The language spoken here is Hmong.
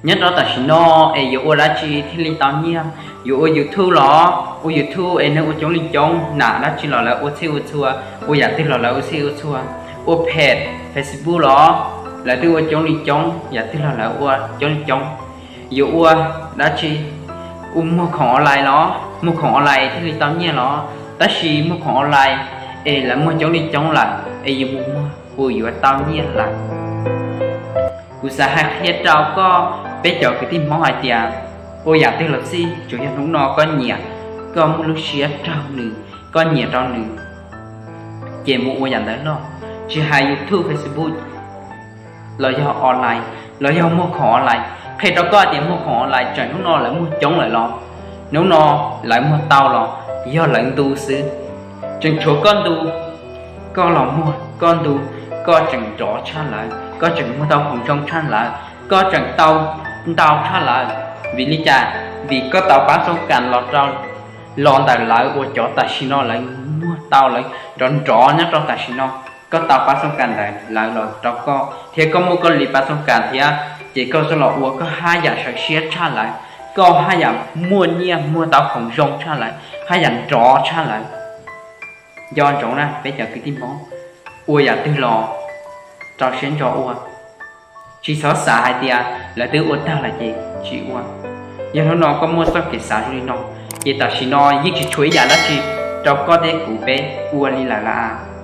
Nyob rau tam sim no es yuav ua dab tsi thiaj li tau nyiaj? Yuav ua YouTube los ua YouTube es neeg ua coob li coob, nam dab tsi los lawv ua txhij ua txhua, ua yam twg los lawv ua txhij ua txhua, ua page Facebook los lawv twb ua coob li coob, yam twg los lawv ua coob li coob. Yuav ua dab tsi? Ua muag khoom online los muag khoom online thiaj li tau nyiaj los? Tab sis muag khoom online es lawv muag coob li coob lawm es yus mus muag puas yuav tau nyiaj lawm? Kuv xav hais qhia rau koj peb cov kwv tij Hmoob hais tias ua yam twg los xij, tsuas yog hnub no koj nyiam, koj muaj lub siab raug nws, koj nyiam rau nws, ces mus ua yam ntawd los. Tsis hais YouTube, Facebook los yog online, los yog muag khoom online, qhia rau koj tias muag khoom online tseem hnub no lawv muag coob lawm los, hnub no lawv muag tau los, yog lawv ntu xwb. Tseem tshuav koj ntu, koj los muag koj ntu, koj tseem nrov tshaj lawv, koj tseem muag tau khoom zoo tshaj lawv, koj tseem tau ntau tshaj lawv. Vim li cas? Vim koj tau pab xooj kas los rau, los ntawm lawv uas cov tam sim no lawv muag tau, lawv nrov nrov nyob rau tam sim no. Koj tau pab xooj kas ntawm lawv los rau koj thiab koj muaj koj li pab xooj kas thiab, ces koj txawj los ua koj haj yam sawv siab tshaj lawv, koj haj yam muaj nyiaj muag tau khoom zoo tshaj lawv, haj yam nrov tshaj lawv. Nco ntsoov na peb cov kwv tij Hmoob, ua yam twg los rau siab ntso ua, tsis txhob xav hais tias lawv twb ua tag lawm ces tsis ua. Yog hnub no koj muaj txoj kev xav zoo li no, ces tam sim no yeej tsis tshuav ib yam dab tsi rau koj thiab kuv peb ua li lawm lauj.